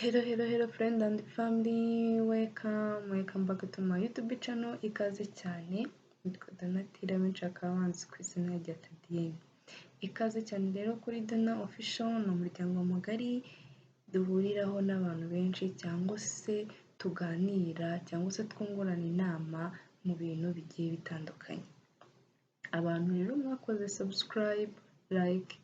Hello, hello, hello friend and family, welcome, welcome back to my YouTube channel. Ikaze cyane, nitwa Donatilla, benshi bakaba banzi ku izina rya Tadiyeni. Ikaze cyane rero kuri Dona Official, ni umuryango mugari duhuriraho n'abantu benshi cyangwa se tuganira cyangwa se twungurana inama mu bintu bigiye bitandukanye. Abantu rero mwakoze subscribe, like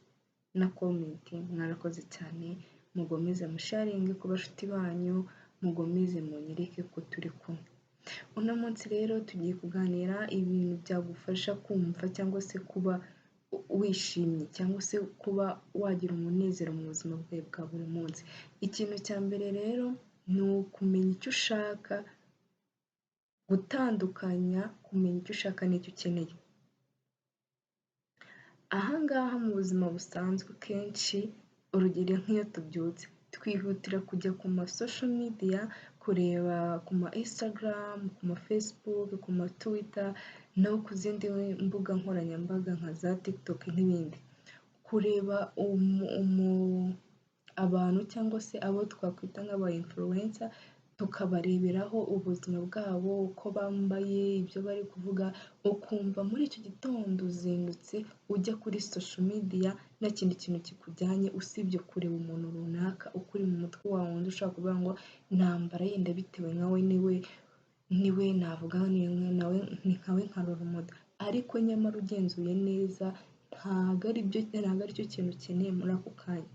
na comment, mwarakoze cyane. Mugomeze musharinge ku bashuti banyu, mugomeze munyereke ko turi kumwe. Uno munsi rero tugiye kuganira ibintu byagufasha kumva cyangwa se kuba wishimye cyangwa se kuba wagira umunezero mu buzima bwawe bwa buri munsi. Ikintu cya mbere rero ni ukumenya icyo ushaka, gutandukanya kumenya icyo ushaka n'icyo ukeneye. Aha ngaha mu buzima busanzwe kenshi, urugero nk'iyo tubyutse, twihutira kujya ku ma social media, kureba ku ma Instagram, ku ma Facebook, ku ma Twitter no ku zindi mbuga nkoranyambaga nka za TikTok n'ibindi. Kureba abantu cyangwa se abo twakwita nk'aba influencer, tukabareberaho ubuzima bwabo, uko bambaye, ibyo bari kuvuga, ukumva muri icyo gitondo uzindutse ujya kuri social media nta kindi kintu kikujyanye usibye kureba umuntu runaka ukuri mu mutwe wa wundi ushobora kuvuga ngo nambara yenda bitewe nkawe, niwe navuga nawe ni nkawe nka role model, ariko nyamara ugenzuye neza ntabwo ari byo, ntabwo aricyo kintu ukeneye muri ako kanya.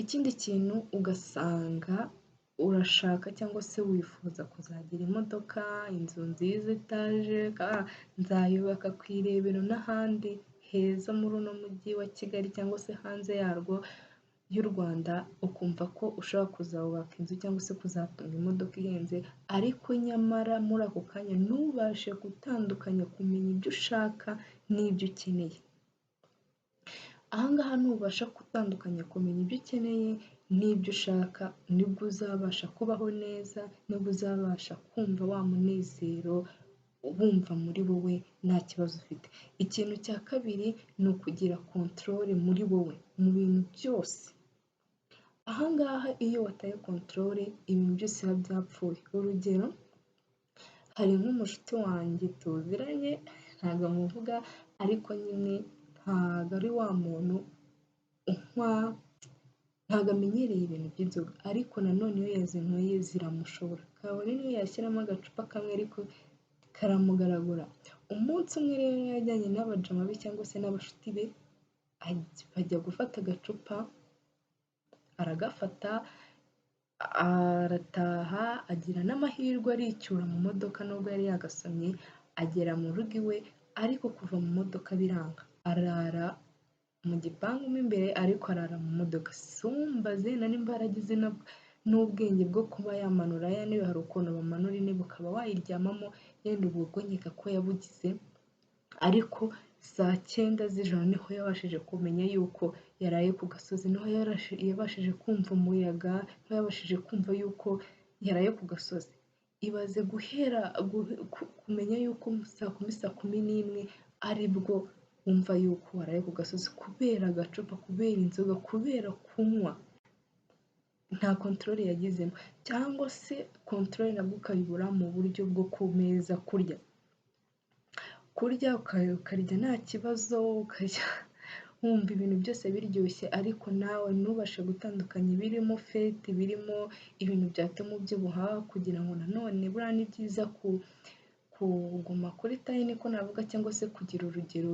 Ikindi kintu, ugasanga urashaka cyangwa se wifuza kuzagira imodoka, inzu nziza, etaje, nzayubaka ku Irebero n'ahandi heza muri uno mujyi wa Kigali cyangwa se hanze yarwo y'u Rwanda, ukumva ko ushobora kuzubaka inzu cyangwa se kuzatunga imodoka ihenze, ariko nyamara muri ako kanya ntubashe gutandukanya kumenya ibyo ushaka n'ibyo ukeneye. Aha ngaha nubasha gutandukanya kumenya ibyo ukeneye n'ibyo ushaka, nibwo uzabasha kubaho neza, nibwo uzabasha kumva wa munezero wumva muri wowe nta kibazo ufite. Ikintu cya kabiri ni ukugira control muri wowe mu bintu byose. Aha ngaha iyo wataye control, ibintu byose biba byapfuye. Urugero, hari nk'umushuti wanjye tuziranye, ntabwo muvuga, ariko nyine ntabwo ari wa muntu unywa, ntabwo amenyereye ibintu by'inzoga, ariko nanone iyo yazinyweye ziramushobora, kabone n'iyo yashyiramo agacupa kamwe ariko karamugaragura. Umunsi umwe rero yajyanye n'abajama be cyangwa se n'abashuti be, bajya gufata agacupa, aragafata arataha, agira n'amahirwe aricyura mu modoka nubwo yari yagasomye, agera mu rugo iwe, ariko kuva mu modoka biranga, arara mu gipangu mo imbere ariko arara mu modoka. Simbaze na nimba yaragize n'ubwenge bwo kuba yamanura ya ntebe, hari ukuntu bamanura intebe ukaba wayiryamamo, yenda ubwo bwo nkeka ko yabugize, ariko saa cyenda z'ijoro niho yabashije kumenya yuko yaraye ku gasozi, niho yabashije kumva umuyaga, niho yabashije kumva yuko yaraye ku gasozi. Ibaze guhera kumenya yuko saa kumi, saa 11 aribwo wumva yuko waraye ku gasozi kubera agacupa, kubera inzoga, kubera kunywa. Nta control yagizemo, cyangwa se control nabwo ukayibura mu buryo bwo ku meza kurya. Kurya ukarya nta kibazo, ukarya wumva ibintu byose biryoshye, ariko nawe ntubashe gutandukanya ibirimo fat, birimo ibintu byatuma ubyibuha, kugira ngo nanone buriya ni byiza kuguma kuri taille, niko navuga, cyangwa se kugira urugero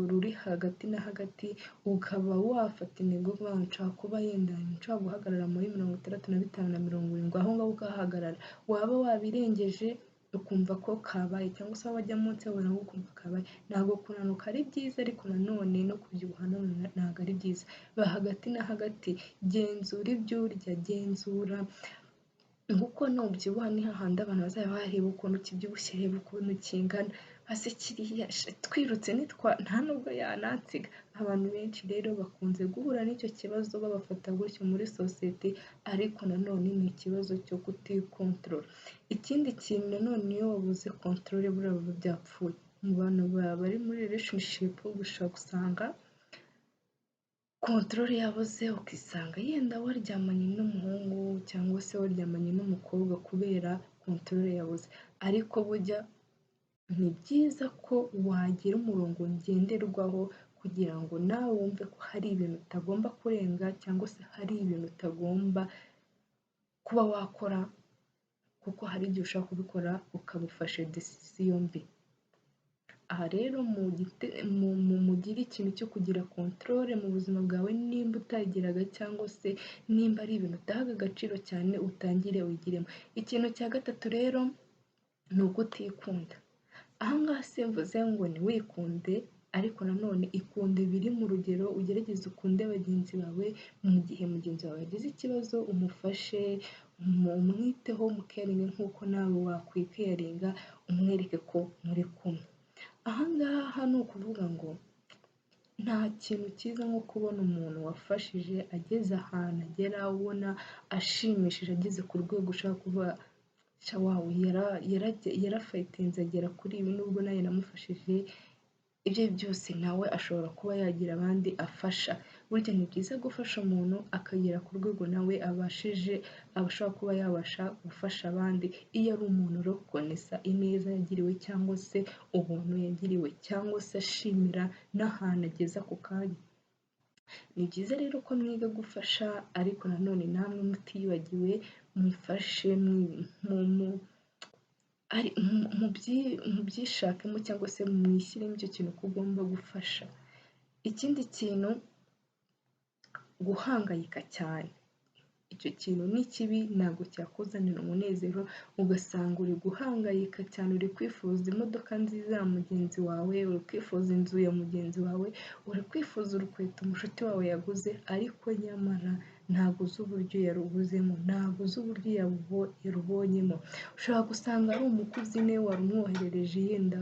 ruri hagati na hagati, ukaba wafata intego uvuga ngo nshaka kuba yenda nshobora guhagarara muri 65 na 70, aho ngaho ukahahagarara. Waba wabirengeje ukumva ko kabaye, cyangwa se wajya munsi yaho naho ukumva kabaye. Ntabwo kunanuka ari byiza, ariko nanone no kubyibuha ntabwo ari byiza. Ba hagati na hagati, genzura ibyo urya, genzura, kuko nubyibuha ni hahandi abantu bazajya bareba ukuntu kibyibushye, reba ukuntu kingana, ase kiriya twirutse nta nubwo yanansiga. Abantu benshi rero bakunze guhura n'icyo kibazo, babafata gutyo muri sosiyete, ariko nanone ni ikibazo cyo kutikontorora. Ikindi kintu nanone, iyo wabuze control buriya biba byapfuye. Mu bantu bari muri relationship ushobora gusanga Contrôle yabuze, ukisanga yenda waryamanye n'umuhungu cyangwa se waryamanye n'umukobwa kubera contrôle yabuze. Ariko burya ni byiza ko wagira umurongo ngenderwaho kugira ngo nawe wumve ko hari ibintu utagomba kurenga cyangwa se hari ibintu utagomba kuba wakora, kuko hari igihe ushobora kubikora ukaba ufashe décision mbi. Aha rero mugire ikintu cyo kugira contrôle mu buzima bwawe, nimba utayigiraga cyangwa se nimba ari ibintu utahaga agaciro cyane, utangire wigiremo. Ikintu cya gatatu rero ni ukutikunda. Aha ngaha simvuze ngo ntiwikunde, ariko nanone ikunde biri mu rugero, ugerageze ukunde bagenzi bawe. Mu gihe mugenzi wawe yagize ikibazo umufashe, umwiteho, umucaringe nk'uko nawe wakwicaringa, umwereke ko muri kumwe. Aha ngaha ni ukuvuga ngo nta kintu cyiza nko kubona umuntu wafashije ageze ahantu agera ubona ashimishije, ageze ku rwego ushaka kuvuga wow, yarafightinze agera kuri ibi, nubwo nanjye namufashije, ibyo byose nawe ashobora kuba yagira abandi afasha. Burya ni byiza gufasha umuntu akagera ku rwego nawe abashije, ashobora kuba yabasha gufasha abandi, iyo ari umuntu ureconnaissa ineza yagiriwe cyangwa se ubuntu yagiriwe cyangwa se ashimira n'ahantu ageze ako kanya. Ni byiza rero ko mwiga gufasha, ariko nanone namwe mutiyibagiwe, mufashe mubyishakemo cyangwa se mwishyiremo icyo kintu ko ugomba gufasha. Ikindi kintu, guhangayika cyane. Icyo kintu ni kibi, ntabwo cyakuzanira umunezero, ugasanga uri guhangayika cyane, uri kwifuza imodoka nziza ya mugenzi wawe, uri kwifuza inzu ya mugenzi wawe, uri kwifuza urukweto umushuti wawe yaguze, ariko nyamara ntabwo uzi uburyo yaruguzemo, ntabwo uzi uburyo yarubonyemo. Ushobora gusanga ari umucousine warumwoherereje yenda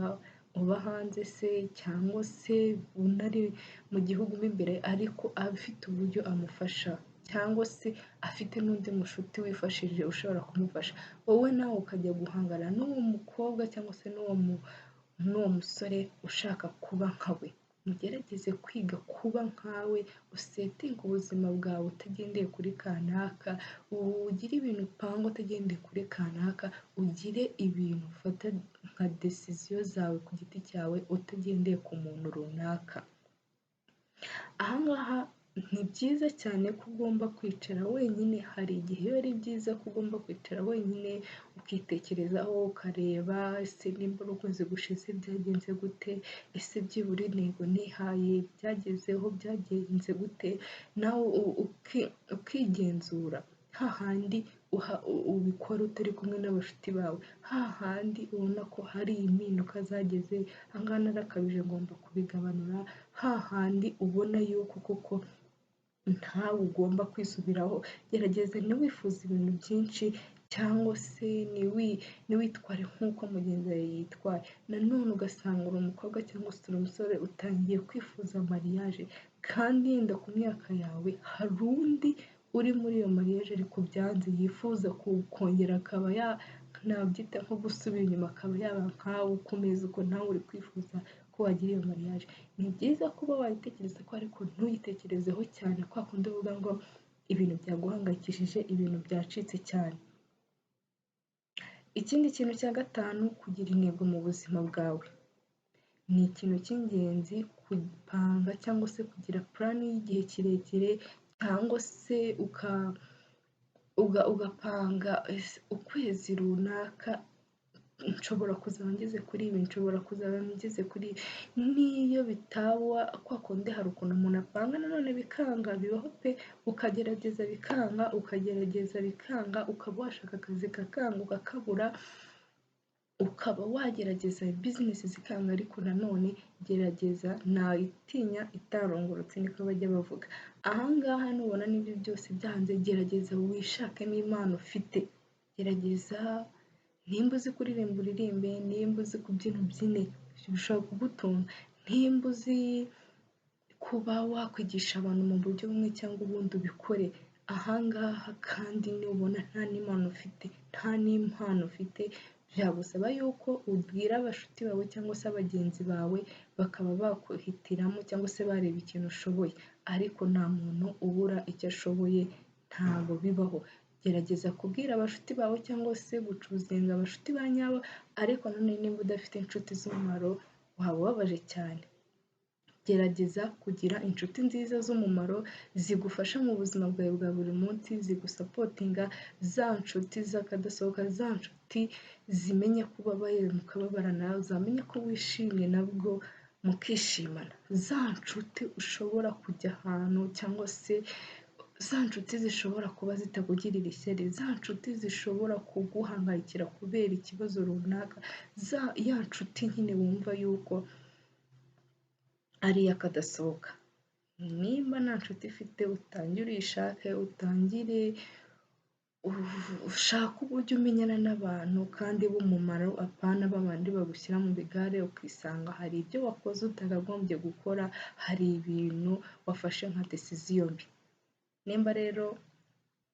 uba hanze se cyangwa se unari mu gihugu mo imbere, ariko afite uburyo amufasha cyangwa se afite n'undi mushuti wifashije ushobora kumufasha. Wowe nawe ukajya guhangana n'uwo mukobwa cyangwa se n'uwo musore ushaka kuba nka we. Mugerageze kwiga kuba nkawe, usettinge ubuzima bwawe utagendeye kuri kanaka, ugire ibintu upanga utagendeye kuri kanaka, ugire ibintu ufata nka décision zawe ku giti cyawe utagendeye ku muntu runaka. Aha ngaha ni byiza cyane ko ugomba kwicara wenyine, hari igihe biba ari byiza ko ugomba kwicara wenyine ukitekerezaho, ukareba ese nimba ari ukwezi gushize byagenze gute, ese byibura intego nihaye byagezeho byagenze gute, nawe ukigenzura hahandi ubikora utari kumwe n'abashuti bawe, hahandi ubona ko hari impinduka zageze, aha ngaha narakabije ngomba kubigabanura, hahandi ubona yuko koko ntawe ugomba kwisubiraho. Gerageza ntiwifuze ibintu byinshi cyangwa se ntiwitware nk'uko mugenzi wawe yitwaye. Nanone ugasanga uri umukobwa cyangwa se uri umusore utangiye kwifuza mariage, kandi yenda ku myaka yawe hari undi uri muri iyo mariage ariko byanze, yifuza kongera akaba nabyita nko gusubira inyuma, akaba yaba nkawe uko umeze, uko nawe uri kwifuza ko wagira iyo mariage. Ni byiza kuba wayitekereza ko, ariko ntuyitekerezeho cyane kwa kundi uvuga ngo ibintu byaguhangayikishije, ibintu byacitse cyane. Ikindi kintu cya gatanu, kugira intego mu buzima bwawe. Ni ikintu cy'ingenzi gupanga cyangwa se kugira plan y'igihe kirekire cyangwa se ugapanga ukwezi runaka nshobora kuzaba ngeze kuri ibi, nshobora kuzaba ngeze kuri ibi, n'iyo bitaba kwa kundi hari ukuntu umuntu apanga nanone bikanga, bibaho pe, ukagerageza bikanga, ukagerageza bikanga, ukaba washaka akazi kakanga ukakabura, ukaba wagerageza business zikanga, ariko nanone gerageza, ntawutinya itarungurutse niko bajya bavuga. Aha ngaha nubona n'ibyo byose byanze, gerageza wishakemo impano ufite, gerageza nimba uzi kuririmba uririmbe, nimba uzi kubyina ubyine, bishobora kugutunga, nimba uzi kuba wakwigisha abantu mu buryo bumwe cyangwa ubundi ubikore. Aha ngaha kandi nubona nta n'impano ufite, nta n'impano ufite. Byagusaba yuko ubwira abashuti bawe cyangwa se bagenzi bawe, bakaba bakuhitiramo cyangwa se bareba ikintu ushoboye, ariko nta muntu ubura icyo ashoboye, ntabwo bibaho. Gerageza kubwira abashuti bawe cyangwa se guchoosinga abashuti ba nyabo, ariko nanone niba udafite inshuti z'umumaro waba ubabaje cyane. Gerageza kugira inshuti nziza z'umumaro zigufasha mu buzima bwawe bwa buri munsi, zigusupportinga, za nshuti z'akadasohoka, za nshuti zimenya ko ubabaye mukababarana, zamenya ko wishimye nabwo mukishimana, za nshuti ushobora kujya ahantu cyangwa se za nshuti zishobora kuba zitakugirira ishyari, za nshuti zishobora kuguhangayikira kubera ikibazo runaka, ya nshuti nyine wumva yuko ari iy'akadasohoka. Nimba nta nshuti ufite, utangire uyishake, utangire ushake uburyo umenyana n'abantu kandi b'umumaro, apana babandi bagushyira mu bigare ukisanga hari ibyo wakoze utakagombye gukora, hari ibintu wafashe nka decision mbi. Nimba rero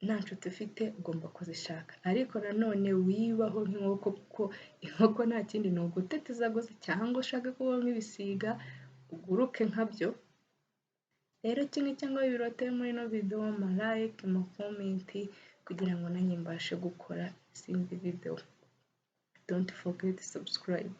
nta nshuti ufite, ugomba kuzishaka, ariko nanone wibaho nk'inkoko, kuko inkoko nta kindi ni uguteteza gusa, cyangwa ushake kubaho nk'ibisiga uguruke nkabyo. Rero kimwe cyangwa bibiri wateye muri ino video, ma like, ma comment, kugira ngo nanjye mbashe gukora izindi video. Don't forget subscribe.